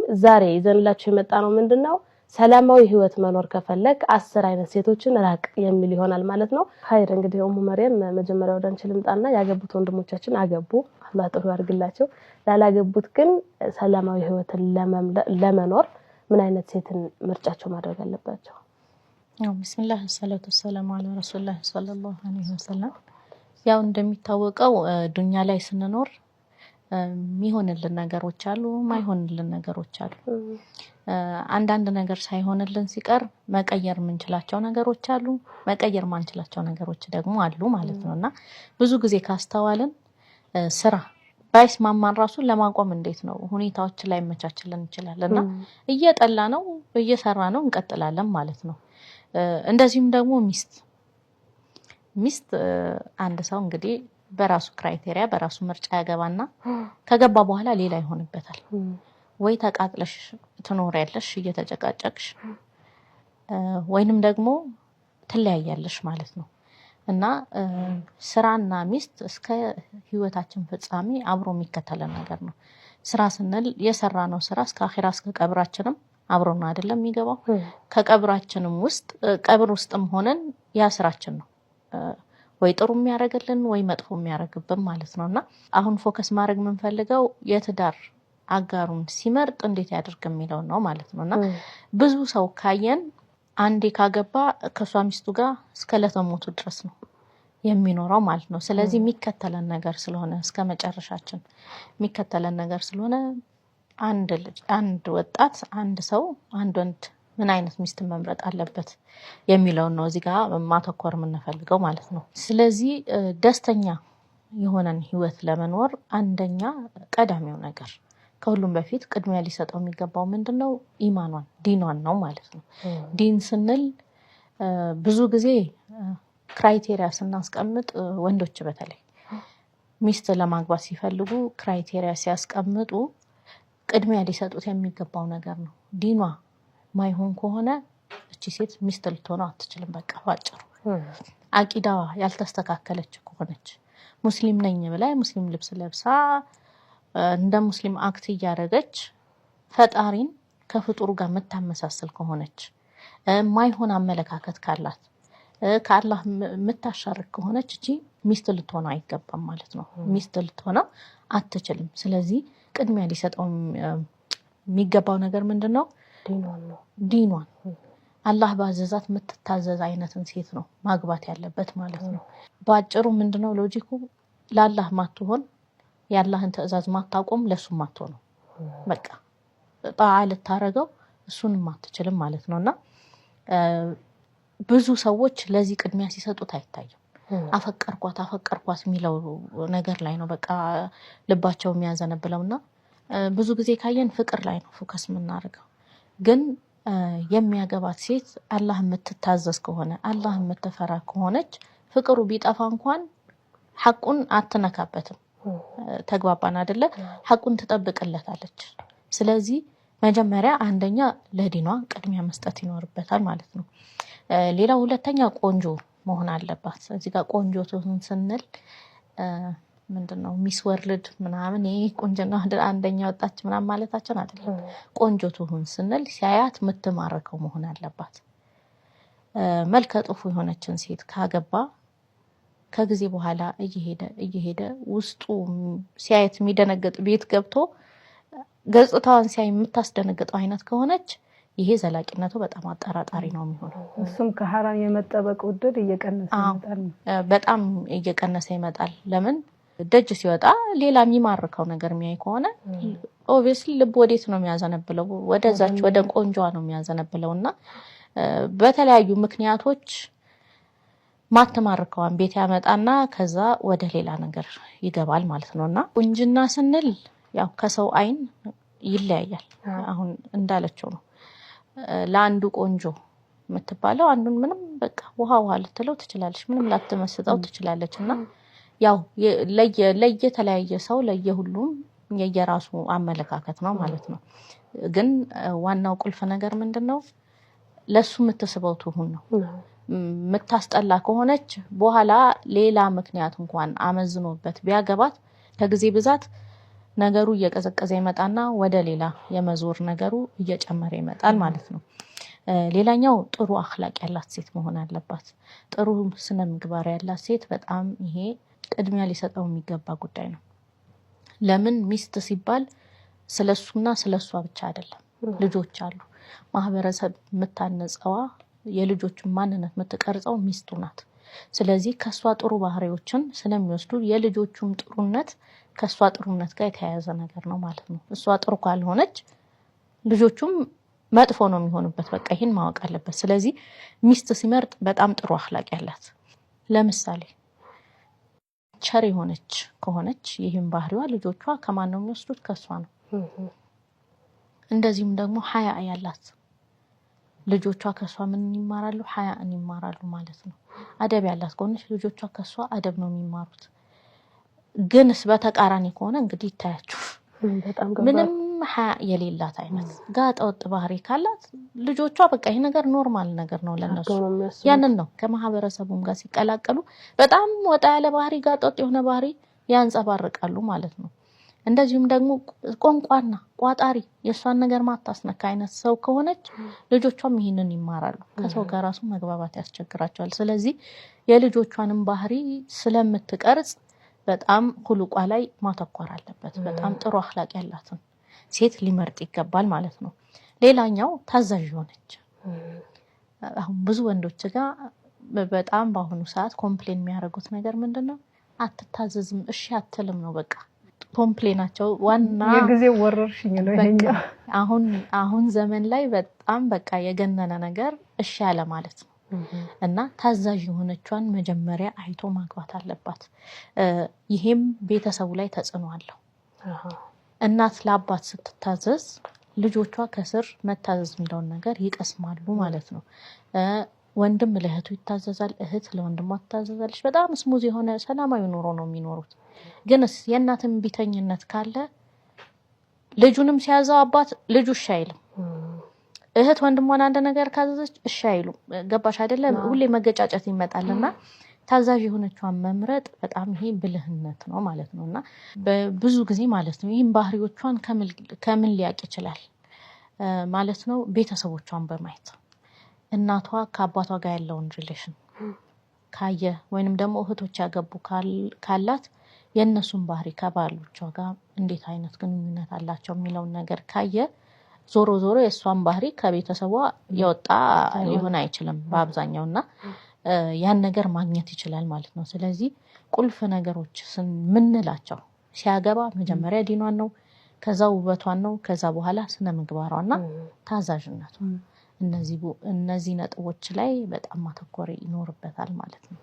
ዛሬ ይዘንላችሁ የመጣ ነው ምንድነው ሰላማዊ ህይወት መኖር ከፈለግ 10 አይነት ሴቶችን ራቅ የሚል ይሆናል ማለት ነው። ኸይር እንግዲህ ኡሙ መርየም መጀመሪያ ወደ አንቺ ልምጣና ያገቡት ወንድሞቻችን አገቡ፣ አላህ ጥሩ ያድርግላቸው። ላላገቡት ግን ሰላማዊ ህይወትን ለመኖር ምን አይነት ሴትን ምርጫቸው ማድረግ አለባቸው? ያው ቢስሚላህ ሰላቱ ወሰላሙ አላ ረሱሊላህ ሰለላሁ ዐለይሂ ወሰለም። ያው እንደሚታወቀው ዱንያ ላይ ስንኖር የሚሆንልን ነገሮች አሉ፣ ማይሆንልን ነገሮች አሉ። አንዳንድ ነገር ሳይሆንልን ሲቀር መቀየር የምንችላቸው ነገሮች አሉ፣ መቀየር ማንችላቸው ነገሮች ደግሞ አሉ ማለት ነው። እና ብዙ ጊዜ ካስተዋልን ስራ ባይስማማን ራሱ ለማቆም እንዴት ነው ሁኔታዎች ላይ መቻችልን ይችላል እና እየጠላ ነው እየሰራ ነው እንቀጥላለን ማለት ነው። እንደዚሁም ደግሞ ሚስት አንድ ሰው እንግዲህ በራሱ criteria በራሱ ምርጫ ያገባና ከገባ በኋላ ሌላ ይሆንበታል። ወይ ተቃጥለሽ ትኖሪያለሽ እየተጨቃጨቅሽ፣ ወይንም ደግሞ ትለያያለሽ ማለት ነው። እና ስራና ሚስት እስከ ህይወታችን ፍጻሜ አብሮ የሚከተለን ነገር ነው። ስራ ስንል የሰራ ነው ስራ እስከ አኺራ እስከ ቀብራችንም አብሮ ነው አይደለም የሚገባው። ከቀብራችንም ውስጥ ቀብር ውስጥም ሆነን ያ ስራችን ነው ወይ ጥሩ የሚያደርግልን ወይ መጥፎ የሚያደርግብን ማለት ነው። እና አሁን focus ማድረግ የምንፈልገው የትዳር አጋሩን ሲመርጥ እንዴት ያደርግ የሚለው ነው ማለት ነው። እና ብዙ ሰው ካየን አንዴ ካገባ ከሷ ሚስቱ ጋር እስከ ዕለተ ሞቱ ድረስ ነው የሚኖረው ማለት ነው። ስለዚህ የሚከተለን ነገር ስለሆነ እስከ መጨረሻችን የሚከተለን ነገር ስለሆነ አንድ ልጅ፣ አንድ ወጣት፣ አንድ ሰው፣ አንድ ወንድ ምን አይነት ሚስትን መምረጥ አለበት የሚለውን ነው እዚህ ጋር ማተኮር የምንፈልገው ማለት ነው። ስለዚህ ደስተኛ የሆነን ህይወት ለመኖር አንደኛ ቀዳሚው ነገር ከሁሉም በፊት ቅድሚያ ሊሰጠው የሚገባው ምንድነው? ኢማኗን ዲኗን ነው ማለት ነው። ዲን ስንል ብዙ ጊዜ criteria ስናስቀምጥ ወንዶች በተለይ ሚስት ለማግባት ሲፈልጉ criteria ሲያስቀምጡ ቅድሚያ ሊሰጡት የሚገባው ነገር ነው። ዲኗ ማይሆን ከሆነ እቺ ሴት ሚስት ልትሆነው አትችልም። በቃ ባጭሩ አቂዳዋ ያልተስተካከለች ከሆነች ሙስሊም ነኝ ብላ ሙስሊም ልብስ ለብሳ እንደ ሙስሊም act እያደረገች ፈጣሪን ከፍጡሩ ጋር የምታመሳስል ከሆነች፣ ማይሆን አመለካከት ካላት፣ ከአላህ የምታሻርክ ከሆነች እቺ ሚስት ልትሆነው አይገባም ማለት ነው። ሚስት ልትሆነው አትችልም። ስለዚህ ቅድሚያ ሊሰጠው የሚገባው ነገር ምንድን ነው? ዲኗን አላህ ባዘዛት የምትታዘዝ አይነትን ሴት ነው ማግባት ያለበት ማለት ነው። በአጭሩ ምንድነው logic ኡ? ለአላህ ማትሆን የአላህን ትዕዛዝ ማታቆም ለሱ ማትሆነው በቃ ጣዓ ልታረገው እሱንም አትችልም ማለት ነው። እና ብዙ ሰዎች ለዚህ ቅድሚያ ሲሰጡት አይታይም። አፈቀርኳት አፈቀርኳት የሚለው ነገር ላይ ነው በቃ ልባቸው የሚያዘነብለው። እና ብዙ ጊዜ ካየን ፍቅር ላይ ነው focus የምናደርገው። ግን የሚያገባት ሴት አላህ የምትታዘዝ ከሆነ አላህ የምትፈራ ከሆነች ፍቅሩ ቢጠፋ እንኳን ሐቁን አትነካበትም። ተግባባን አይደለ? ሐቁን ትጠብቅለታለች። ስለዚህ መጀመሪያ አንደኛ ለዲኗ ቅድሚያ መስጠት ይኖርበታል ማለት ነው። ሌላው ሁለተኛ ቆንጆ መሆን አለባት። እዚህ ጋር ቆንጆ ትሁን ስንል ምንድነው Miss World ምናምን ይሄ ቁንጅና አንደኛ ወጣች ምናምን ማለታችን አይደለም። ቆንጆ ትሁን ስንል ሲያያት የምትማርከው መሆን አለባት። መልከ ጥፉ የሆነችን ሴት ካገባ ከጊዜ በኋላ እየሄደ እየሄደ ውስጡ ሲያየት የሚደነግጥ ቤት ገብቶ ገጽታዋን ሲያይ የምታስደነግጠው አይነት ከሆነች ይሄ ዘላቂነቱ በጣም አጠራጣሪ ነው የሚሆነው። እሱም ከሐራም የመጠበቅ ውድድ እየቀነሰ ይመጣል። በጣም እየቀነሰ ይመጣል። ለምን ደጅ ሲወጣ ሌላ የሚማርከው ነገር የሚያይ ከሆነ obviously ልብ ወዴት ነው የሚያዘነብለው? ወደዛች ወደ ቆንጆዋ ነው የሚያዘነብለው። እና በተለያዩ ምክንያቶች ማትማርከዋን ቤት ያመጣና ከዛ ወደ ሌላ ነገር ይገባል ማለት ነው። እና ቁንጅና ስንል ያው ከሰው አይን ይለያያል። አሁን እንዳለችው ነው። ለአንዱ ቆንጆ የምትባለው አንዱን ምንም በቃ ውሃ ውሃ ልትለው ትችላለች፣ ምንም ላትመስጠው ትችላለች። እና ያው ለየተለያየ ሰው ለየሁሉም የየራሱ አመለካከት ነው ማለት ነው። ግን ዋናው ቁልፍ ነገር ምንድን ነው? ለሱ የምትስበው ትሁን ነው። የምታስጠላ ከሆነች በኋላ ሌላ ምክንያት እንኳን አመዝኖበት ቢያገባት ከጊዜ ብዛት ነገሩ እየቀዘቀዘ ይመጣና ወደ ሌላ የመዞር ነገሩ እየጨመረ ይመጣል ማለት ነው። ሌላኛው ጥሩ አኽላቅ ያላት ሴት መሆን አለባት። ጥሩ ስነ ምግባር ያላት ሴት በጣም ይሄ ቅድሚያ ሊሰጠው የሚገባ ጉዳይ ነው። ለምን ሚስት ሲባል ስለሱና ስለሷ ብቻ አይደለም። ልጆች አሉ። ማህበረሰብ የምታነጸዋ የልጆችን ማንነት የምትቀርጸው ሚስቱ ናት። ስለዚህ ከእሷ ጥሩ ባህሪዎችን ስለሚወስዱ የልጆቹም ጥሩነት ከእሷ ጥሩነት ጋር የተያያዘ ነገር ነው ማለት ነው። እሷ ጥሩ ካልሆነች ልጆቹም መጥፎ ነው የሚሆኑበት። በቃ ይህን ማወቅ አለበት። ስለዚህ ሚስት ሲመርጥ በጣም ጥሩ አኽላቅ ያላት ለምሳሌ ቸር የሆነች ከሆነች ይህም ባህሪዋ ልጆቿ ከማን ነው የሚወስዱት? ከእሷ ነው። እንደዚሁም ደግሞ ሀያ ያላት ልጆቿ ከእሷ ምን ይማራሉ? ሀያን ይማራሉ ማለት ነው። አደብ ያላት ከሆነች ልጆቿ ከእሷ አደብ ነው የሚማሩት። ግንስ በተቃራኒ ከሆነ እንግዲህ ይታያችሁ፣ ምንም ሀያ የሌላት አይነት ጋጠ ወጥ ባህሪ ካላት ልጆቿ በቃ ይሄ ነገር normal ነገር ነው ለነሱ። ያንን ነው ከማህበረሰቡም ጋር ሲቀላቀሉ በጣም ወጣ ያለ ባህሪ፣ ጋጠ ወጥ የሆነ ባህሪ ያንጸባርቃሉ ማለት ነው። እንደዚሁም ደግሞ ቆንቋና ቋጣሪ የእሷን ነገር ማታስነካ አይነት ሰው ከሆነች ልጆቿም ይህንን ይማራሉ። ከሰው ጋር ራሱ መግባባት ያስቸግራቸዋል። ስለዚህ የልጆቿንም ባህሪ ስለምትቀርጽ በጣም ሁሉቋ ላይ ማተኮር አለበት። በጣም ጥሩ አኽላቅ ያላትን ሴት ሊመርጥ ይገባል ማለት ነው። ሌላኛው ታዛዥ የሆነች አሁን ብዙ ወንዶች ጋር በጣም በአሁኑ ሰዓት complain የሚያደርጉት ነገር ምንድን ነው? አትታዘዝም፣ እሺ አትልም ነው በቃ complain ኣቸው ዋና የጊዜው ወረርሽኝ ነው ይሄኛው። አሁን አሁን ዘመን ላይ በጣም በቃ የገነነ ነገር እሺ ያለ ማለት ነው። እና ታዛዥ የሆነቿን መጀመሪያ አይቶ ማግባት አለባት። ይሄም ቤተሰቡ ላይ ተጽዕኖ አለው። እናት ለአባት ስትታዘዝ ልጆቿ ከስር መታዘዝ የሚለውን ነገር ይቀስማሉ ማለት ነው። ወንድም ለእህቱ ይታዘዛል፣ እህት ለወንድሟ ትታዘዛለች። በጣም smooth የሆነ ሰላማዊ ኑሮ ነው የሚኖሩት። ግንስ የእናትን ቢተኝነት ካለ ልጁንም ሲያዘው አባት ልጁ እሺ አይልም። እህት ወንድሟን አንድ ነገር ካዘዘች እሺ አይሉም። ገባሽ አይደለ? ሁሌ መገጫጨት ይመጣልና ታዛዥ የሆነችዋን መምረጥ በጣም ይሄ ብልህነት ነው ማለት ነው። እና ብዙ ጊዜ ማለት ነው ይህም ባህሪዎቿን ከምን ሊያቅ ይችላል ማለት ነው? ቤተሰቦቿን በማየት እናቷ ከአባቷ ጋር ያለውን relation ካየ ወይንም ደግሞ እህቶች ያገቡ ካላት የእነሱን ባህሪ ከባሎቿ ጋር እንዴት አይነት ግንኙነት አላቸው የሚለውን ነገር ካየ ዞሮ ዞሮ የእሷን ባህሪ ከቤተሰቧ የወጣ ሊሆን አይችልም በአብዛኛው እና ያን ነገር ማግኘት ይችላል ማለት ነው። ስለዚህ ቁልፍ ነገሮች ምንላቸው ሲያገባ መጀመሪያ ዲኗን ነው፣ ከዛ ውበቷን ነው፣ ከዛ በኋላ ስነ ምግባሯና ታዛዥነቷ። እነዚህ ነጥቦች ላይ በጣም ማተኮር ይኖርበታል ማለት ነው።